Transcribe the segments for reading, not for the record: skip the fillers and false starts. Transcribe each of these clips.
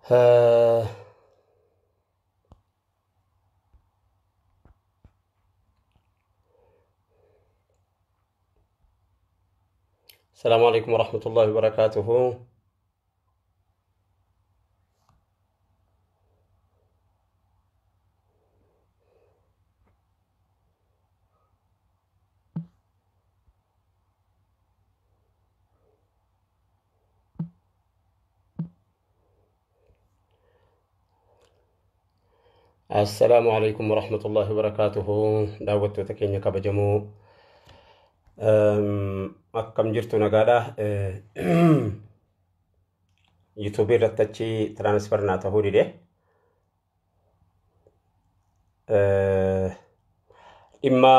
السلام عليكم ورحمة الله وبركاته. السلام عليكم ورحمة الله وبركاته. Daawwattoota keenya kabajamoo, akkam jirtu? Nagaadha. Yuutuubii irratti achi transfer naa ta'uu dide. Dhimma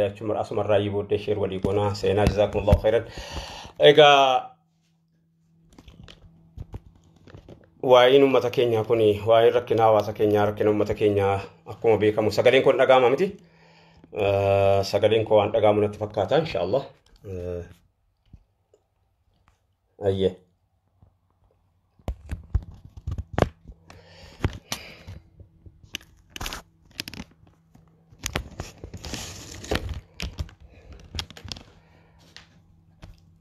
achuma asumarraa booddee share walii goonaa seenaa. جزاكم الله خيرا. Egaa waa'een uummata keenyaa kun, waa'een rakkina hawaasa keenyaa, rakkina uummata keenyaa akkuma beekamu, sagaleen kun dhaga'ama miti. Sagaleen koo waan dhaga'amu natti fakkaata, إن شاء الله. Ayyee.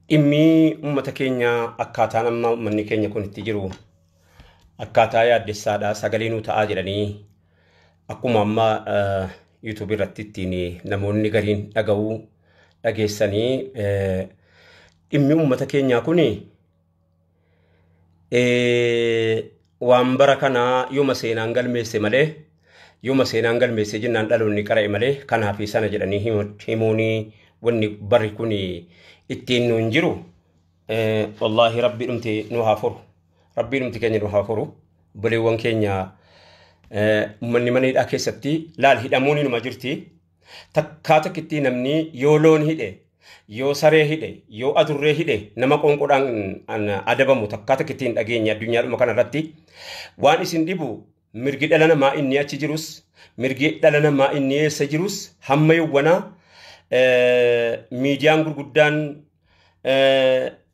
Dhimmi uummata keenyaa, akkaataan amma uummanni keenya kun itti jiru akkaataa yaaddessaadha. Sagalee nuu ta'aa jedhanii akkuma amma yuutuubii irratti ittiin namoonni gariin dhaga'uu dhageessanii, dhimmi uummata keenyaa kun waan bara kanaa yooma seenaan galmeesse malee, yooma seenaan galmeesse jennaan dhaloonni qara'e malee, kanaa fi sana jedhanii himuuni wanni barri kun ittiin nuun jiru, wallaahi rabbi dhumti nu haa furu, rabbii dhumti keenya nu haa furu. Obboleewwan keenya, uummanni mana hidhaa keessatti laal hidhamuun inuma jirti. Takkaa takkitti namni yoo loon hidhe, yoo saree hidhe, yoo adurree hidhe nama qoonqoodhaan adabamu takkaa takkitti hin dhageenye addunyaadhuma kanarratti. Waan isin dhibu, mirgi dhala namaa inni achi jirus, mirgi dhala namaa inni eessa jirus, hamma yawwanaa miidiyaan gurguddaan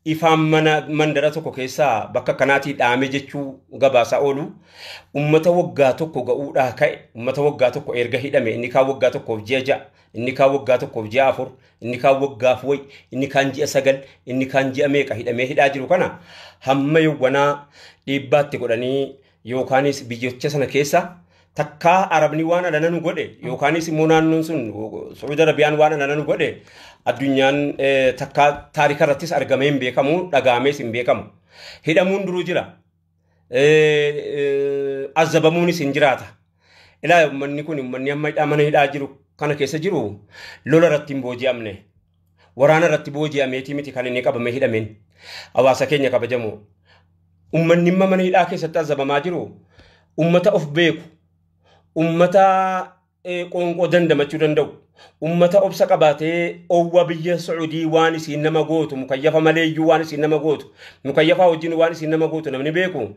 ifaan mana mandara tokko keessaa bakka kanaatii dhaame jechuu gabaasaa oolu, ummata waggaa tokko ga'uudhaa ka'e, ummata waggaa tokko erga hidhame, inni kaan waggaa tokkoof ji'a 6, inni kaan waggaa tokkoof ji'a 4, inni kaan waggaaf wayi, inni kaan ji'a 9, inni kaan ji'a meeqa hidhamee hidhaa jiru kana hamma yawwanaa dhiibbaatti godhanii, yookaanis biyyocha sana keessa takkaa Arabni waan alana nu godhe, yookaanis immoo naannoon sun Sacuudi Arabiyaan waan alana nu godhe addunyaan takkaa taarika irrattis argamee hin beekamu, dhagaamees hin beekamu. Hidhamuun duruu jira. Azabamuunis hin jiraata. Ilaa, uummanni kun, uummanni amma hidhaa mana hidhaa jiru kana keessa jiru lola irratti hin booji'amne. Waraana irratti booji'ameetii miti kan inni qabamee hidhameen. Hawaasa keenya kabajamoo. Uummanni amma mana hidhaa keessatti azabamaa jiru uummata of beeku, ummata qoonqoo dandamachuu danda'u, ummata obsa qabaatee owwa biyya Sacuudii waan isiin nama gootu, mukayyafa maleeyyuu waan isiin nama gootu, mukayyafa wajjin waan isiin nama gootu namni beeku,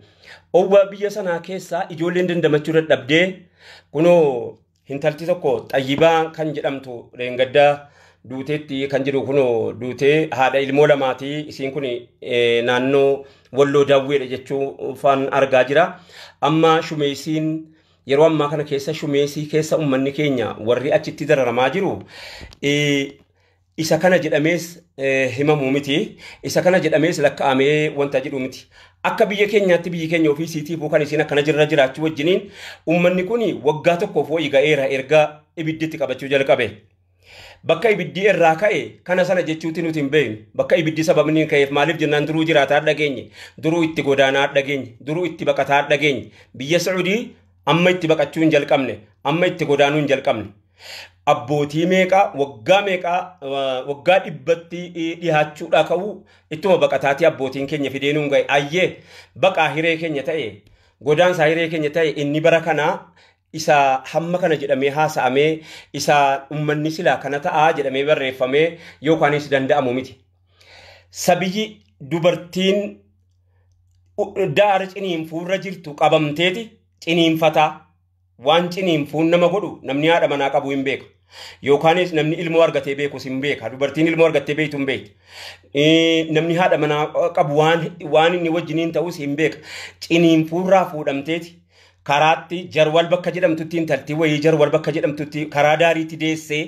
owwa biyya sanaa keessaa ijoolleen dandamachuu dadhabdee, kunoo intalti tokko Xayyibaa kan jedhamtu reengaddaa duuteetti kan jedhu, kunoo duutee, haadha ilmoo lamaatii. Isiin kun naannoo Walloo Daawweedha jechuu faan argaa jira. Amma Shumeesiin yeroo ammaa kana keessa, Shumeesii keessa uummanni keenya warri achitti dararamaa jiru isa kana jedhamees himamuu miti. Isa kana jedhamees lakkaa'amee wanta jedhu miti. Akka biyya keenyaatti biyyi keenya ofii siitiifuu kan isiin akkana jirra jiraachuu wajjiniin, uummanni kun waggaa tokkoof wayii ga'eera erga ibidditti qabachuu jalqabe. Bakka ibiddi irraa ka'e kana sana jechuuti nuti hin beeknu. Bakka ibiddi sababni ka'eef maaliif jennaan, duruu jiraataa dhageenye, duruu itti godaanaa dhageenye, duruu itti baqataa dhageenye. Biyya Sacuudii amma itti baqachuu hin jalqabne, amma itti godaanuu hin jalqabne. Abbootii meeqaa waggaa meeqaa, waggaa 100tti dhihaachuudhaa ka'u ittuma baqataatii abbootiin keenya fidee nuun ga'e. Ayyee, baqaa hiree keenya ta'e, godaansaa hiree keenya ta'e, inni bara kanaa isa hamma kana jedhamee haasa'amee, isa uummanni silaa kana ta'aa jedhamee barreeffamee yookaanis danda'amu miti. Sabiyyi dubartiin daara ciniinfuurra jirtu qabamteeti ciniinfataa, waan ciniinfuun nama godhu namni haadha manaa qabu hin beeka. Yookaanis namni ilmoo argatee beekus hin beeka. Dubartiin ilmoo argattee beektu hin beektu. Namni haadha manaa qabu waan inni wajjiniin ta'us hin beeka. Ciniinfuurraa fuudhamteeti karaatti jarwal bakka jedhamtutti intalti wayii jarwal bakka jedhamtutti karaa daariitti deessee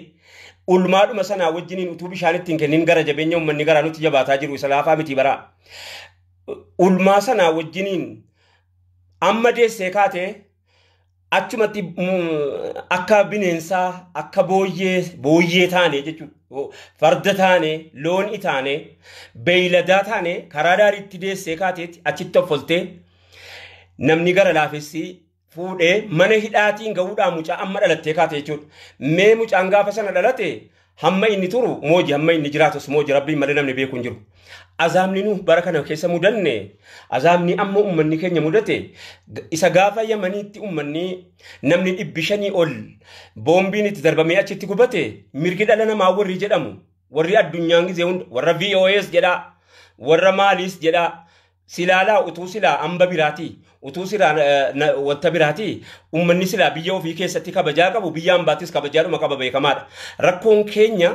ulmaadhuma sanaa wajjiniin utuu bishaan ittiin kennin gara jabeenya uummanni garaa nutti jabaataa jiru isa laafaa miti baraa. Ulmaa sanaa wajjiniin amma deessee kaatee achumatti akka bineensaa akka booyyee taane jechuudha. Farda taane, loon taane, beeyladaa taane karaa daariitti deessee kaateetti achitti offoltee namni gara laafessi fuudhee mana hidhaatiin gahuudhaan mucaa amma dhalattee kaate jechuudha. Mee mucaan gaafa sana dhalate hamma inni turu mooji hamma inni jiraatus mooji rabbiin malee namni beeku hin jiru. Azaabni nu bara kana keessa mudanne azaabni amma uummanni keenya mudate isa gaafa Yamaniitti uummanni namni 500 ol boombiin itti darbamee achitti gubate mirgi dhala namaa warri jedhamu warri addunyaan gizee hunda warra VOS jedhaa warra maaliis jedhaa silaalaa utuu silaa amba biraatii utuu silaa wanta biraatii uummanni silaa biyya ofii keessatti kabajaa qabu biyya ambaattis kabajaadhuma qaba beekamaadha. Rakkoon keenya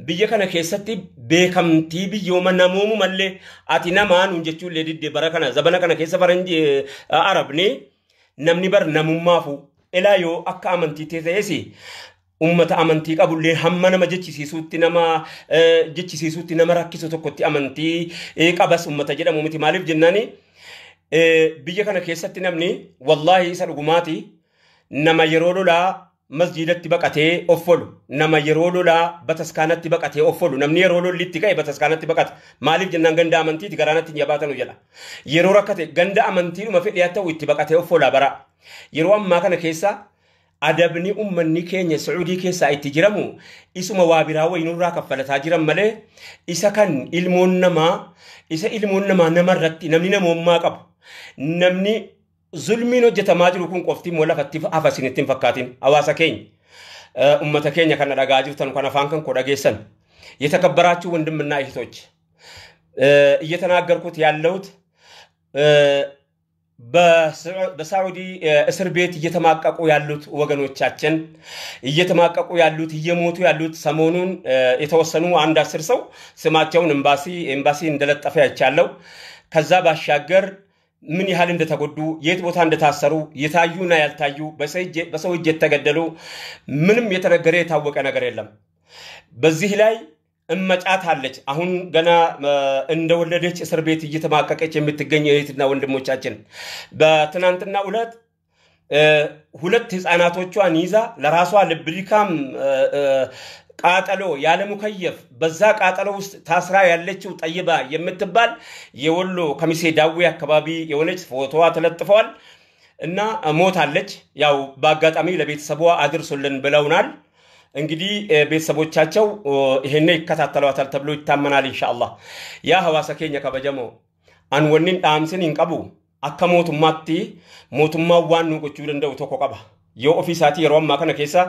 biyya kana keessatti beekamtii biyyooma namoomu mallee ati namaa nuun jechuullee diddee bara kana zabana kana keessa faranji arabni namni bar namummaafu elaa yoo akka amantii ta'es ummata amantii qabullee hamma nama jechisiisuutti nama rakkisu tokkotti amantii qabas ummata jedhamu miti. Maaliif jennaani biyya kana keessatti namni wallaahi isa dhugumaati nama yeroo lolaa masjiidatti baqatee offolu, nama yeroo lolaa bataskaanatti baqatee offolu, namni yeroo lolli itti ka'e bataskaanatti baqata. Maaliif jennaan ganda amantiiti garaanatti hin jabaatanu jedha. Yeroo rakkate ganda amantiidhuma fedhe haa ta'u itti baqatee offolaa bara. Yeroo ammaa kana keessa adabni ummanni keenya Sacuudii keessaa itti jiramu isuma waa biraa wayinurraa kaffalataa jiran malee isa kan ilmoon namaa namarratti namni namummaa qabu namni zulmiin hojjetamaa jiru kun qofti immoo lafatti hafa isinitti hin fakkaatin. Hawaasa keenya ummata keenya kana dhagaa jirtan kan afaan kan koo dhageessan የተከበራችሁ ወንድምና እህቶች እየተናገርኩት ያለሁት በሳዑዲ እስር ቤት እየተማቀቁ ያሉት ወገኖቻችን እየተማቀቁ ያሉት እየሞቱ ያሉት ሰሞኑን የተወሰኑ አንድ 10 ሰው ስማቸውን ኤምባሲ እንደለጠፈ ያቻለው። ከዛ ባሻገር ምን ያህል እንደተጎዱ የት ቦታ እንደታሰሩ የታዩና ያልታዩ በሰው እጅ የተገደሉ ምንም የተነገረ የታወቀ ነገር የለም። በዚህ ላይ እመጫት አለች። አሁን ገና እንደወለደች እስር ቤት እየተማቀቀች የምትገኝ እህትና ወንድሞቻችን በትናንትና ዕለት ሁለት ህፃናቶቿን ይዛ ለራሷ ልብሊካም ቃጠሎ ያለ ሙከየፍ በዛ ቃጠሎ ውስጥ ታስራ ያለችው ጠይባ የምትባል የወሎ ከሚሴ ዳዊ አካባቢ የሆነች ፎቶዋ ተለጥፈዋል እና ሞታለች። ያው በአጋጣሚ ለቤተሰቧ አድርሱልን ብለውናል። እንግዲህ ቤተሰቦቻቸው ይሄን ይከታተሏታል ተብሎ ይታመናል ኢንሻአላህ። ያ ሐዋሳ ኬኛ ከበጀሞ አንወኒን ዳምስን ይንቀቡ akka mootummaatti mootummaan waan nu gochuu danda'u tokko qaba. Yoo ofii isaatii yeroo ammaa kana keessa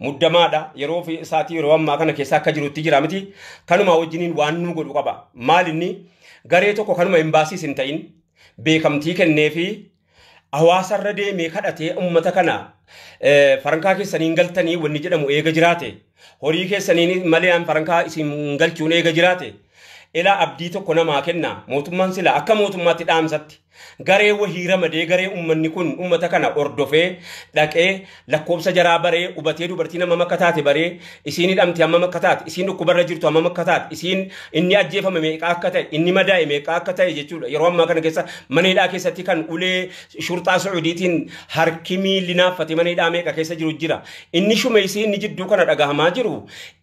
muddamaadha. Yeroo ofii isaatii yeroo ammaa kana keessa akka jirutti jira miti. Kanuma wajjiniin waan nu godhu qaba. Maal inni garee tokko kanuma imbaasiis hin ta'in beekamtii kenneefi hawaasarra deemee kadhatee uummata kana farankaa keessaniin galtanii wanni jedhamu eega jiraate horii keessaniin malee farankaa isin galchuun eega jiraate ilaa abdii tokko namaa kenna. Mootummaan sila akka mootummaatti dhaamsatti garee wahii ramadee garee uummanni kun uummata kana hordofee dhaqee lakkoobsa jaraa baree hubatee dubartiin hammam akka taate baree isiin hidhamte hammam akka taate isiin dhukkubarra jirtu hammam akka taate isiin inni ajjeefame meeqa akka ta'e inni madaa'e meeqa akka ta'e jechuudha. Yeroo ammaa kana keessa mana hidhaa keessatti kan ulee shurxaa Sacuudiitiin harki miilli naaffate mana hidhaa meeqa keessa jiru jira. Inni shumeessii inni jidduu kana dhagahamaa jiru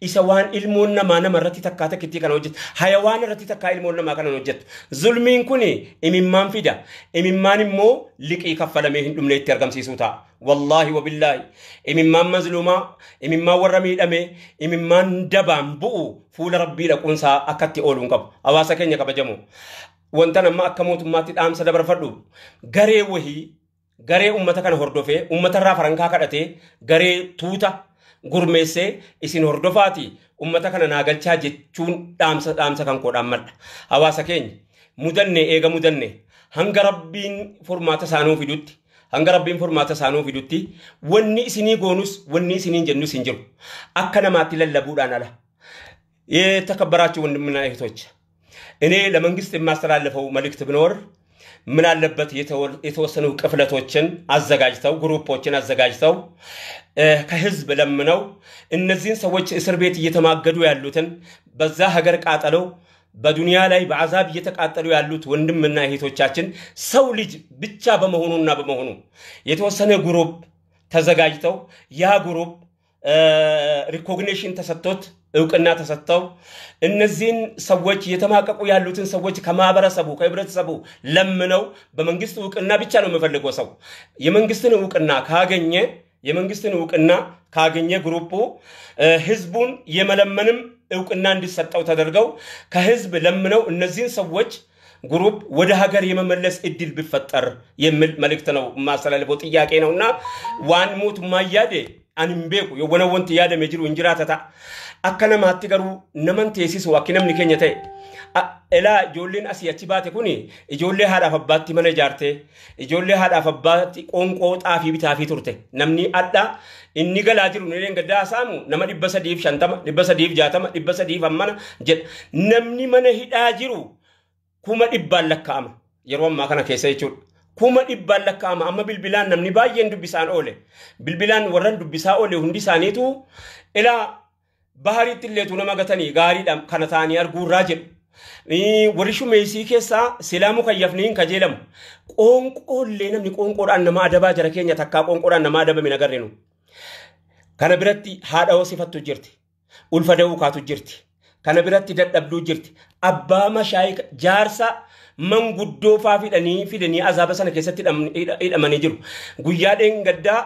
isa waan ilmoon namaa namarratti takkaa takkittii kana hojjetu hayawaan irratti takkaa ilmoon namaa kana hojjetu. Zulmiin kun imimmaan fida. Imimmaan immoo liqii kaffalamee hin dhumne itti argamsiisuu ta'a. Wallaahi wabillaahi imimmaan mazluumaa, imimmaan warra miidhame, imimmaan dabaan bu'u fuula rabbii dhaquunsaa akkatti ooluu hin qabu. Hawaasa keenya kabajamoo wanta nama akka mootummaatti dhaamsa dabarfadhu garee wahii garee uummata kana hordofee uummatarraa farankaa kadhatee garee tuuta gurmeessee isin hordofaati uummata kana naagalchaa jechuun dhaamsa kan koo dhaammadha. Hawaasa keenya mudanne eega mudanne hanga rabbiin furmaata isaanuu fidutti Hanga Rabbiin furmaata isaanuu fidutti wanni isinii goonus wanni isiniin jennus hin jiru. Akka namaatti lallabuudhaan ala. የተከበራችሁ ወንድምና እህቶች፣ እኔ ለመንግስት የማስተላልፈው መልእክት ቢኖር ምን አለበት የተወሰኑ ቅፍለቶችን አዘጋጅተው፣ ግሩፖችን አዘጋጅተው፣ ከህዝብ ለምነው እነዚህን ሰዎች እስር ቤት እየተማገዱ ያሉትን፣ በዛ ሀገር ቃጠለው በዱንያ ላይ በአዛብ እየተቃጠሉ ያሉት ወንድምና እህቶቻችን ሰው ልጅ ብቻ በመሆኑና በመሆኑ የተወሰነ ግሩፕ ተዘጋጅተው ያ ግሩፕ ሪኮግኒሽን ተሰጥቶት፣ እውቅና ተሰጥተው፣ እነዚህን ሰዎች እየተማቀቁ ያሉትን ሰዎች ከማህበረሰቡ ከህብረተሰቡ ለምነው፣ በመንግስት እውቅና ብቻ ነው የምፈልገው። ሰው የመንግስትን እውቅና ካገኘ ግሩፑ ህዝቡን የመለመንም እውቅና እንዲሰጠው ተደርገው ከህዝብ ለምነው እነዚህን ሰዎች ግሩፕ ወደ ሀገር የመመለስ እድል ቢፈጠር የሚል መልእክት ነው የማስተላልፈው፣ ጥያቄ ነው። እና waan mootummaa yaade ani hin beeku, yoowwana wanti yaadame jiru hin jiraata ta'a. Akka namaatti garuu naman teessisu akki namni keenya ta'e. Elaa ijoolleen asii achi baate kuni ijoollee haadhaaf abbaatti mana ijaarte, ijoollee haadhaaf abbaatti qoonqoo xaafii bitaafii turte. Namni adda inni galaa jiru ni gaddaa saamu nama 350, 360, 300 hammana jedha. Namni mana hidhaa jiru 100,000 lakkaa'ama yeroo ammaa kana keessa jechuudha. 100,000 lakkaa'ama. Amma bilbilaan namni baay'een dubbisaan oole. Bilbilaan warran dubbisaa oole hundi isaaniitu ilaa bahariitti illeetu nama gatanii gaariidha kana ta'anii arguurraa jedhu. Warri shumeessii keessaa silaa mukayyafni hin kajeelamu. Qoonqoollee namni qoonqoodhaan nama adabaa jara keenya takkaa qoonqoodhaan nama adabame hin agarreenu. Kana biratti haadha hoosifattu jirti. Ulfa da'uu kaatu jirti. Kana biratti dadhabduu jirti. Abbaa mashaayika jaarsa manguddoo faa fidanii azaaba sana keessatti hidhamanii jiru. Guyyaa dheengaddaa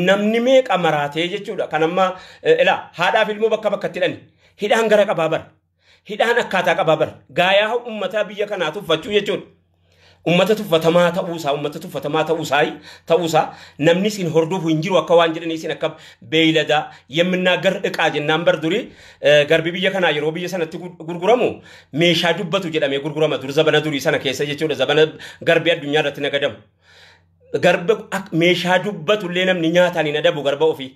namni meeqa maraatee jechuudha. Kan amma ilaa haadhaaf ilmoo bakka bakkatti hidhani. Hidhaan gara qabaa bara. Hidhaan akkaataa qabaa bara. Gaayaa uummataa biyya kanaa tuffachuu jechuudha. Ummata tuffatamaa ta'uusaa, ummata tuffatamaa ta'uusaa namni isin hordofu hin jiru akka waan jedhanii isin akka beeyladaa የምናገር ዕቃ jennaan bar. Durii garbi biyya kanaa yeroo biyya sanatti gurguramu meeshaa dubbatu jedhamee gurgurama dur, zabana durii sana keessa jechuudha, zabana garbi addunyaa irratti nagadamu. Garba meeshaa dubbatu illee namni nyaataan hin adabu garba ofii.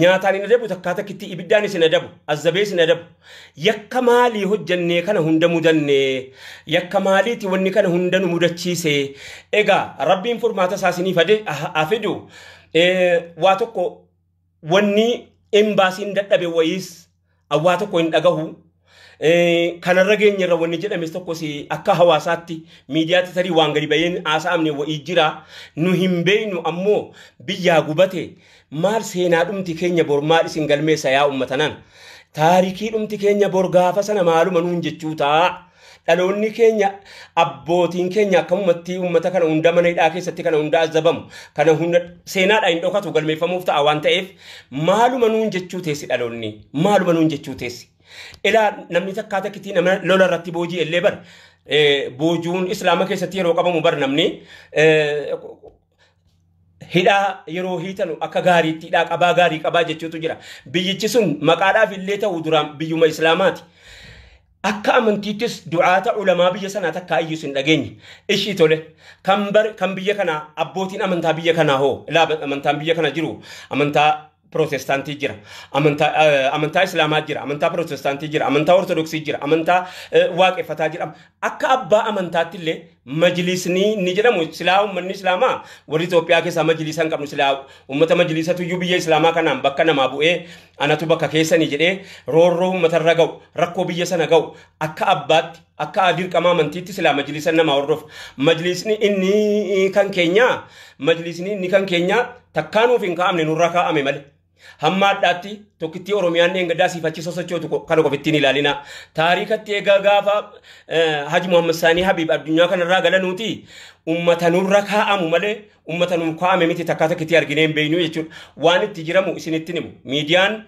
Nyaataan hin adabu, takkaa takkitti ibiddaan isin adabu, azzabee isin adabu. Yakka maalii hojjannee kana hunda mudannee? Yakka maaliiti wanni kana hunda nu mudachiise? Egaa Rabbiin furmaata isaa isiniif haa fidu. Waa tokko wanni embaasiin dadhabe wayiis waa tokko hin dhagahu. Kanarra geenyerra wanni jedhames tokkos akka hawaasaatti miidiyaatti tarii waan gadi baheen haasa'amne wayii jira. Nu hin beeknu, ammoo biyyaa gubate maal seenaa dhumti keenya bor maal isin galmeessa yaa uummata nan? Taarikii dhumti keenya bor gaafa sana maaluma nuun jechuu ta'a? Dhaloonni keenya, abbootiin keenya akkamumatti uummata kana hunda mana hidhaa keessatti kana hunda azabamu, kana hunda seenaadhaan hin dhokatu, galmeeffamuuf ta'a waan ta'eef maaluma nuun jechuu teessi dhaloonni? Maaluma nuun jechuu teessi? Ilaa namni takkaa takkitti nama lola irratti boojii illee bar boojuun islaama keessatti yeroo qabamu bar namni hidhaa yeroo hiitanu akka gaariitti hidhaa qabaa gaarii qabaa jechuutu jira. Biyyichi sun maqaadhaaf illee ta'u duraan biyyuma islaamaati. Akka amantiittis du'aata ulamaa biyya sanaa takkaa iyyuu hin dhageenye. Ishii tole kan bar kan biyya kanaa abbootiin amantaa biyya kanaa hoo? Ilaa amantaan biyya kana jiru amantaa Pirootestaantii jira, amantaa Islaamaa jira, amantaa Pirootestaantii jira, amantaa Ortodoksii jira, amantaa Waaqeffataa jira. Akka abbaa amantaatti illee majlisni ni jedhamu silaa uummanni Islaamaa warri Itoophiyaa keessaa majlisa hin qabnu. Silaa uummata majlisatu iyyuu biyya Islaamaa kanaan bakka namaa bu'ee anatu bakka keessanii jedhee roorroo uummatarra ga'u, rakkoo biyya sana ga'u akka abbaatti akka dirqama amantiitti silaa majlisa namaa hordofa. Majlisni inni kan keenyaa, majlisni inni kan keenyaa takkaanuuf hin kaa'amne, nurra kaa'ame malee. Hamma addaatti tokkittii Oromiyaan dheengaddaa siif achi sosochootu kana qofittiin ilaalina. Taarikatti egaa gaafa Haji Muhammad Saanii Habiib addunyaa kanarraa galanuuti ummata nurra kaa'amu malee ummata nuuf kaa'ame miti, takkaa takkitti arginee hin beeknu jechuudha. Waan itti jiramu isinitti himu. Miidiyaan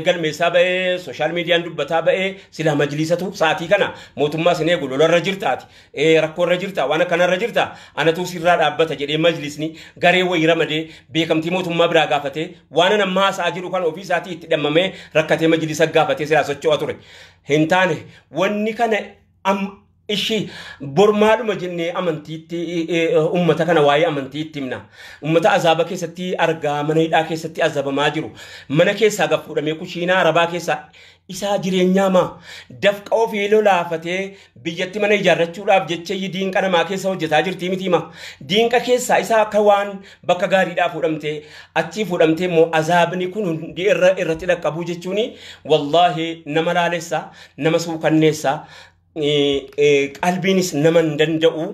galmeessaa ba'ee, sooshaal miidiyaan dubbataa ba'ee, silaa majlisatu sa'aatii kana mootummaa isin eegu, lolarra jirtaati. Rakkoorra jirta, waan akkanarra jirta, anatu sirraa dhaabbata jedhee majlisni garee wayii ramadee beekamtii mootummaa biraa gaafatee waan amma haasa'aa jiru kan ofii isaatii itti dhammamee rakkatee majlisa gaafatee silaa socho'a ture. Hin taane wanni kana. Ishi bormaadhuma jennee amantiitti uummata kana waa'ee amantiitti himna. Uummata azaaba keessatti argaa mana hidhaa keessatti azabamaa jiru. Mana keessaa gad fuudhamee kushiinaa arabaa keessaa isaa jireenyaa maa dafqa ofii lolaafatee biyyatti mana ijaarrachuudhaaf jecha diinqa namaa keessa hojjetaa jirti miti hima. Diinqa keessaa isaa akka waan bakka gaariidhaa fuudhamtee achii fuudhamtee immoo azaabni kun hundi irratti dhaqqabuu jechuun wallaahi nama laalessa, nama suukanneessa. Qalbiinis nama hin danda'u.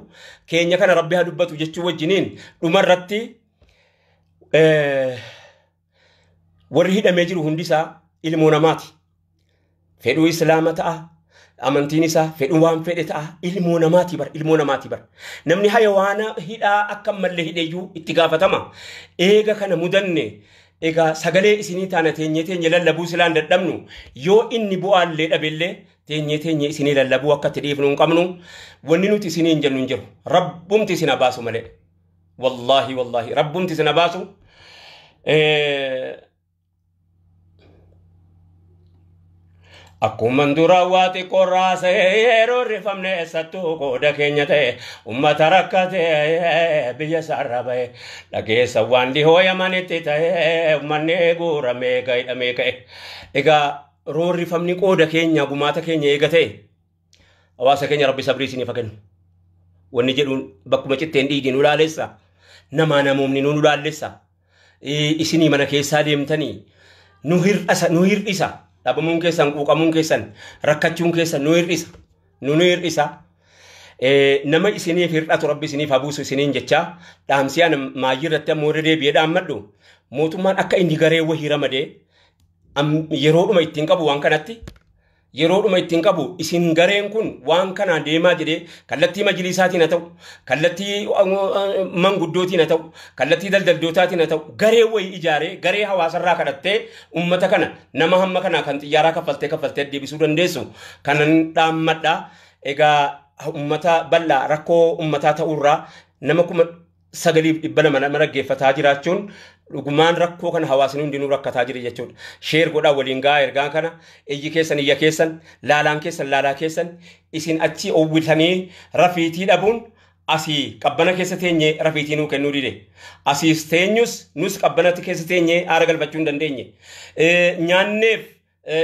Keenya kana rabbi haa dubbatu jechuu wajjiniin dhumarratti warri hidhamee jiru hundisaa ilmoo namaati. Fedhuu islaama ta'a, amantiin isaa fedhuu waan fedhe ta'a, ilmoo namaati bar, ilmoo namaati bar. Namni hayawaana hidhaa akka mallee hidheeyyuu itti gaafatama. Eega kana mudanne egaa sagalee isinii taana teenyee teenye lallabuu silaan dadhabnu yoo inni bu'aallee dhabellee teenyee teenye isinii lallabuu akka itti dhiifnu hin qabnu. Wanni nuti isinii hin jennu hin jiru. Rabbumti isin baasu malee. Wallaahi wallaahi rabbumti isin baasu. Akkuma dura waa xiqqoo raasee yeroo rifamne eessattuu qooda keenya ta'e uummata rakkatee biyya isaarra ba'e dhageessa waan dhihoo yamanitti ta'e uummanni guuramee hidhamee ka'e. Egaa roorrifamni qooda keenya gumaata keenya eega ta'e hawaasa keenya rabbi sabrii isiniif haa kennu. Wanni jedhuun bakkuma citteen dhiigni nu laalessa. Namaa namoomni nu laalessa. Isinii mana keessaa deemtanii nu hir'isa nu hir'isa. Dhabamuun keessan, quuqamuun keessan, rakkachuun keessan nu hir'isa. Nu hir'isa. Nama isiniif hir'atu rabbi isiniif haa buusu isiniin jecha dhaamsi ana maayyii irratti ammoo irra deebi'ee dhaammadhu. Mootummaan akka inni garee wahii ramadee yeroodhuma ittiin qabu waan kanatti yeroodhuma ittiin qabu isin gareen kun waan kanaan deemaa jedhee kallattii majliisaatiin haa ta'u, kallattii manguddootiin haa ta'u, kallattii daldaltootaatiin haa ta'u, garee wayii ijaaree garee hawaasarraa kadhattee uummata kana nama hamma kanaa kan xiyyaaraa kaffaltee kaffaltee deebisuu dandeessu kanan dhaammadha. Egaa uummata bal'aa rakkoo uummataa ta'uurraa nama 9,200 nama dhaggeeffataa jiraachuun dhugumaan rakkoo kana hawaasni hundinuu rakkataa jira jechuudha. Sheer godhaa waliin gahaa ergaa kana iyyi keessan iyya keessan laalaan keessan laalaa keessan isin achi owwitanii rafiitii dhabuun asii qabbana keessa teenyee rafiitii nuu kennuu dide. Asiis teenyus nus qabbanatti keessa teenyee aara galfachuu hin dandeenye. Nyaanneef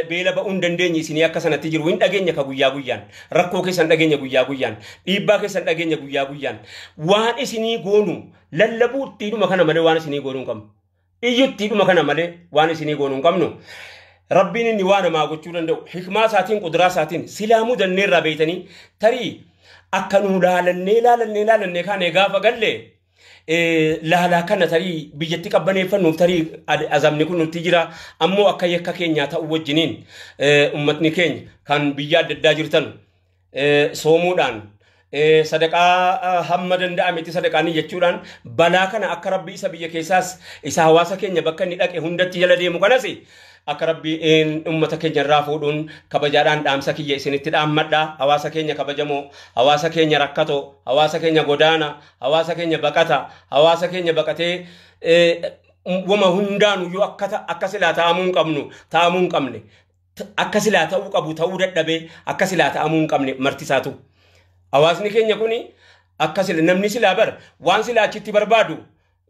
beela ba'uu hin dandeenye isinii akka sanatti jiru hin dhageenya ka guyyaa guyyaan rakkoo keessan dhageenya guyyaa guyyaan dhiibbaa keessan dhageenya guyyaa guyyaan waan isinii goonu lallabuu ittiidhuma kana malee waan isinii goonuu hin qabnu. Iyyuttiidhuma kana malee waan isinii goonuu hin qabnu. Rabbiin inni waa namaa gochuu danda'u hikmaa isaatiin quduraa isaatiin silaa mudanneerraa beeytanii tarii akka nu laalannee laalannee laalannee kaane gaafa galle laalaa kana tarii biyyatti qabbaneeffannuuf tarii azabni kun nutti jira ammoo akka yakka keenyaa ta'u wajjiniin uummatni keenya kan biyya adda addaa jirtan soomuudhaan sadaqaa hamma danda'ametti sadaqaanii jechuudhaan balaa kana akka rabbi isa biyya keessaas isa hawaasa keenya bakka inni dhaqe hundatti jala deemu kanas akka rabbi uummata keenya irraa fuudhuun kabajaadhaan dhaamsa kiyya isinitti dhaammadha. Hawaasa keenya kabajamoo, hawaasa keenya rakkatoo, hawaasa keenya godaana, hawaasa keenya baqata, hawaasa keenya baqatee wama hundaanuyyuu akka silaa ta'amuu hin qabnu ta'amuu hin qabne akka silaa ta'uu qabu ta'uu dadhabee akka silaa ta'amuu hin qabne martisaatu. Hawaasni keenya kuni akka sila namni silaa bar waan silaa achitti barbaadu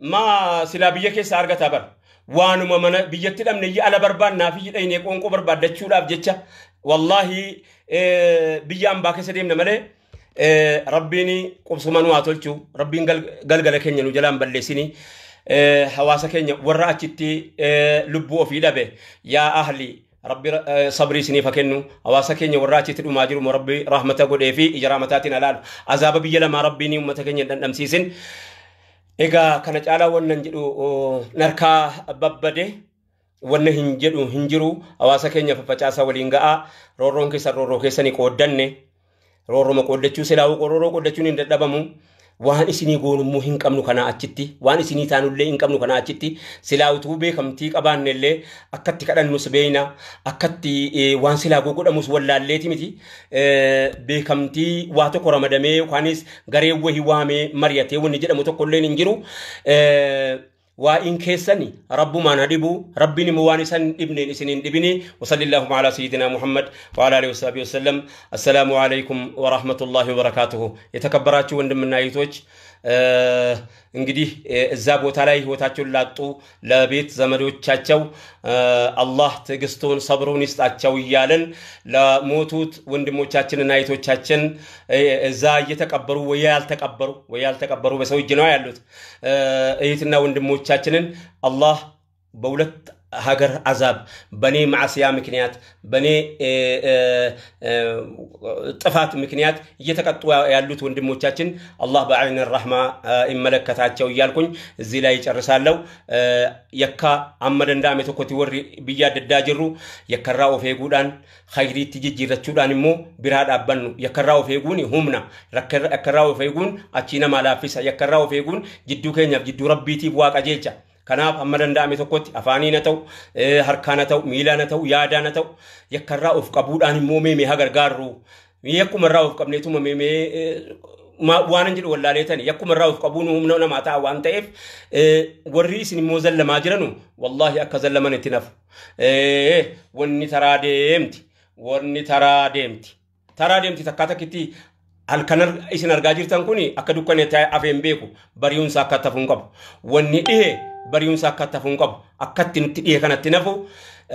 maa silaa biyya keessaa argata bar. Waanuma mana biyyatti dhabne iyyuu ala barbaannaa fi hidhaynee qoonqoo barbaaddachuudhaaf jecha wallaahi biyya ambaa keessa deemna malee rabbiin qubsuma nu haa tolchu rabbiin galgala keenya nu jalaan balleessini hawaasa keenya warra achitti lubbuu ofii dhabe yaa ahli rabbi sabrii isiniif haa kennu hawaasa keenya warra achitti dhumaa jiru rabbi rahmata godhee fi ija rahmataatiin alaalu azaaba biyya lamaa rabbiin uummata keenya hin dhandhamsiisin. Egaa kana caalaa wannan jedhu narkaa babbade wanna hin jedhu hin jiru hawaasa keenya faffacaasaa waliin ga'aa roorroon keessan roorroo keessanii qooddanne roorroma qooddachuu silaa'uu roorroo qooddachuun hin dadhabamu waan isinii goonummoo hin qabnu kanaa achitti waan isinii taanullee hin qabnu kanaa achitti silaa utuu beekamtii qabaannellee akkatti kadhannus beeyna akkatti waan silaa godhamus wallaalleeti miti beekamtii waa tokko ramadamee yookaanis garee wahii waamee mari'atee wanni jedhamu tokkollee hin jiru. Waa'in keessani rabbumaan haa dhibu, rabbiin immoo waan isan dhibneen isin hin dhibini. Wasallillaahu alaa sayyidina Muhammad wa ala alihi wasahbihi wasallam. Assalaamu አለይኩም ወራህመቱላሂ ወበረካቱሁ። የተከበራችሁ ወንድምና እህቶች፣ እንግዲህ እዛ ቦታ ላይ ህይወታቸውን ላጡ ለቤት ዘመዶቻቸው አላህ ትዕግስቱን ሰብሩን ይስጣቸው እያልን፣ ለሞቱት ወንድሞቻችንና እህቶቻችን እዛ እየተቀበሩ ወይ ያልተቀበሩ በሰው እጅ ነው ያሉት እህትና ወንድሞቻችንን አላህ በሁለት ሀገር አዛብ በኔ ማዕስያ ምክንያት በኔ ጥፋት ምክንያት እየተቀጡ ያሉት ወንድሞቻችን አላህ በዐይን ረሕማ ይመለከታቸው እያልኩኝ እዚህ ላይ ይጨርሳለሁ። የካ amma danda'ame tokkotti warri biyya adda addaa jirru yakkarraa of eeguudhaan khayriitti jijjiirrachuudhaan immoo biraa dhaabbannu. Yakkarraa of eeguun humna, yakkarraa of eeguun achii namaa laaffisa, yakkarraa of eeguun jidduu keenyaaf jidduu rabbiitiif waa qajeelcha. Kanaaf amma danda'ame tokkotti afaaniin haa ta'u, harkaan haa ta'u, miilaan haa ta'u, yaadaan haa ta'u, yakkarraa of qabuudhaan immoo meemee haa gargaarru. Yakkuma irraa of qabneetuma meemee waan hin jedhu wallaaleetani yakkuma irraa of qabuun humna namaa ta'a waan ta'eef, warri isin immoo zallamaa jiranu wallaahi akka zallaman itti nafu. Wanni taraa deemti, wanni taraa deemti. Taraa deemti takkaa takkitti halkan isin argaa jirtan kun akka dukkana afeen beeku, bari'uunsa akka tafuu hin qabu. Wanni dhihe bari'uunsa akka tafuu hin qabu. Akkatti nutti dhihe kanatti nafu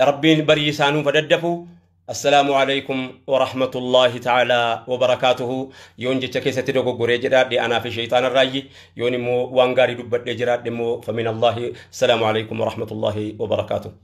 rabbiin barii isaa nuuf daddafu. Assalaamu alaikum wa rahmatullahi ta'ala wa barakaatuhu. Yoon jecha keessatti dogoggoree jedhaadhe anaa fi shayxaana irraayyi, yoon immoo waan gaarii dubbadhee jiraadhe immoo famin Allahi. Assalaamu alaikum wa rahmatullahi wa barakaatuhu.